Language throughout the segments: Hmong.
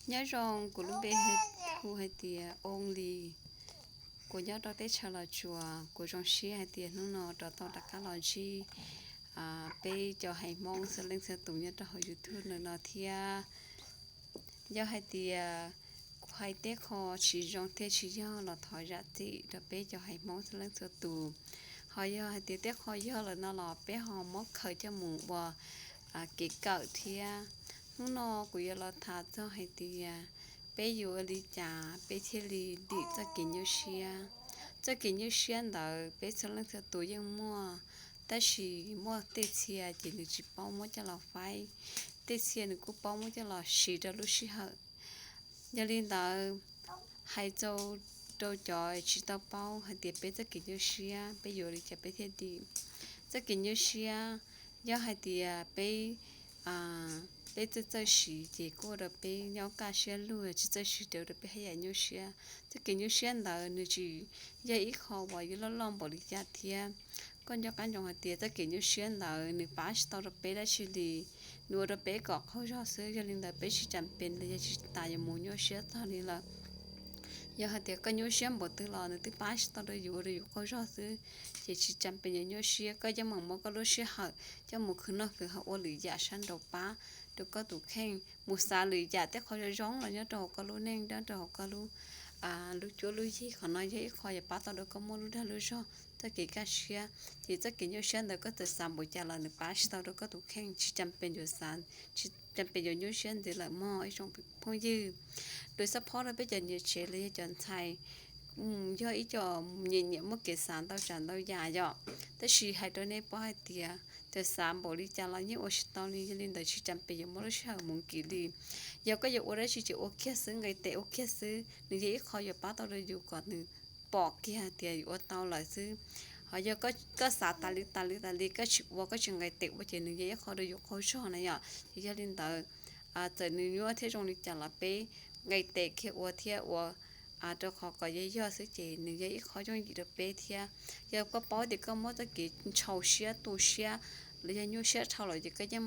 Nyob zoo, kuv lub npe hu hais tias Only, kuv nyob rau teb chaws Los Tsuas. Kuv zoo siab hais tias hnub no rov tau rov qab los ntsib peb cov haiv Hmoob txhua leej txhua tus nyob rau hauv YouTube no thiab. Yog hais tias kuv hais tej qho tsis zoo thiab tsis yog los thov zam txim rau peb cov haiv Hmoob txhua leej txhua tus. Ho yog hais tias tej qho yog lawm no los peb ho muab khaws coj mus ua kev kawm thiab. Hnub no kuv yuav los tham txog hais tias peb yuav ua li cas peb thiaj li dim txoj kev nyuaj siab. Txoj kev nyuaj siab ntawd peb txhua leej txhua tus yeej muaj, tab sis muaj tej txhia ces nws tsis paub muab coj los faib, tej txhia nws kuj paub muab coj los siv rau lub sij hawm. Yog li ntawd, hais rau cov tsis tau paub hais tias peb txoj kev nyuaj siab peb yuav li cas peb thiaj dim. Txoj kev nyuaj siab, yog hais tias peb peb txawj txawj siv ces kuj ua rau peb nyob kaj siab lug, tsis txawj siv ces ua rau peb haj yam nyuaj siab. Txoj kev nyuaj siab ntawd nws tsis yog ib qho uas yuav loj loj npaum li cas thiab. Koj nco qab ntsoov hais tias txoj kev nyuaj siab ntawd nws pab tsis tau rau peb dab tsi li, nws ua rau peb kom qaug zog xwb. Yog li ntawd peb tsis cam pes los yog tsis tas yuav mus nyuaj siab txog li lawm. Yog hais tias koj nyuaj siab npaum twg los nws twb pab tsis tau rau yus, ua rau yus qaug zog xwb. Ces tsis cam pes yuav nyuaj siab, koj yeej meem muab koj lub sij hawm coj mus khwv noj khwv haus ua lwm yam sab nraud pab rau koj tus kheej, mus xav lwm yam tej qho zoo zoo los nyob rau hauv koj lub neej, nyob rau hauv koj lub lub cuab lub yig. Qhov no yog ib qho yuav pab tau rau koj muaj lub dag lub zog, txoj kev kaj siab. Ces txoj kev nyuaj siab ntawd koj txawm xav npaum cas los nws pab tsis tau rau koj tus kheej, tsis cam pes yuav xav, tsis cam pes yuav nyuaj siab ntxiv lawm mog ib tsoom phooj ywg. Lus xab phob rau peb cov niam tsev los yog cov ntxhais, yog ib co nyiam nyiam muaj kev xav ntau tsav ntau yam yom, tab sis hais rau nej paub hais tias txawm xav npaum li cas los yeej ua tsis tau li. Yog li ntawd tsis cam pes yuav muab lub sij hawm mus nkim li. Yog koj yuav ua dab tsi ces ua kiag xwb, nqis tes ua kiag xwb, nws yog ib qho yuav pab tau rau yus kom nws pom kiag tias yus ua tau lawm xwb. Ho yog koj xav tas li tas li tas li koj tsis ua, koj tsis nqis tes ua ces nws yog ib qho rau yus qaug zog na yom. Ces yog li ntawd, txawm nws nyuaj thiab zoo li cas los peb nqis tes kiag ua thiab ua rau qhov kom yog yog xwb ces nws yog ib qho yooj yim rau peb thiab. Yog koj paub tias koj muaj txoj kev ntshau siab tu siab los yog nyuaj siab dhau lawm ces koj yeej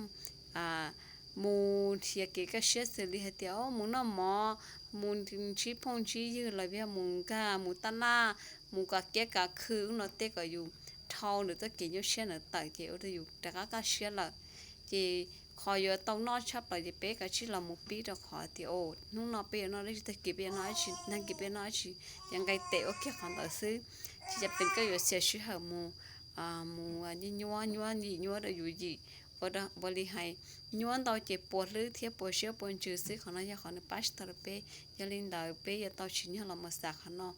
mus nrhiav kev kaj siab xws li hais tias mus noj mov, mus ntsib phooj ntsib ywg los yog mus nkag mus taj laj, mus kav kiab kav khw ub no tej kom yus dhau nws txoj kev nyuaj siab ntawd tawm ces ua rau yus rov qab kaj siab lawm. Ces qhov yuav tau noj tshaj plaws ces peb kav tsij los mus pib rau qhov tias hnub no peb yuav noj dab tsi, tag kis peb yuav noj dab tsi, tag kis peb yuav noj dab tsi, ces nqis tes ua kiag qhov ntawd xwb. Tsis cam pes koj yuav txiav sij hawm mus mus nyuaj nyuaj yim nyuaj rau yus yim, ua li hais nyuaj ntau ces puas hlwb thiab puas siab puas ntsws xwb. Qhov no yog qhov nws pab tsis tau rau peb. Yog li ntawd peb yuav tau tsim nyog los mus xav qhov no,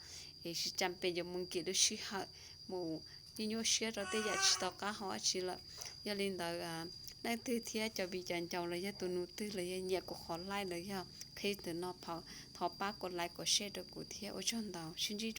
es tsis cam pes yuav mus nkim lub sij hawm mus nyuaj nyuaj siab rau tej yam tsis tau qab hau dab tsi lawm. Yog li ntawd, leej twg thiab cov viv cov ncaus los yog tus nus twg los yog nyiam kuv qhov like los yog qhib ntawm no, thov pab kom like kom share rau kuv thiab. Ua tsaug ntau, sib ntsib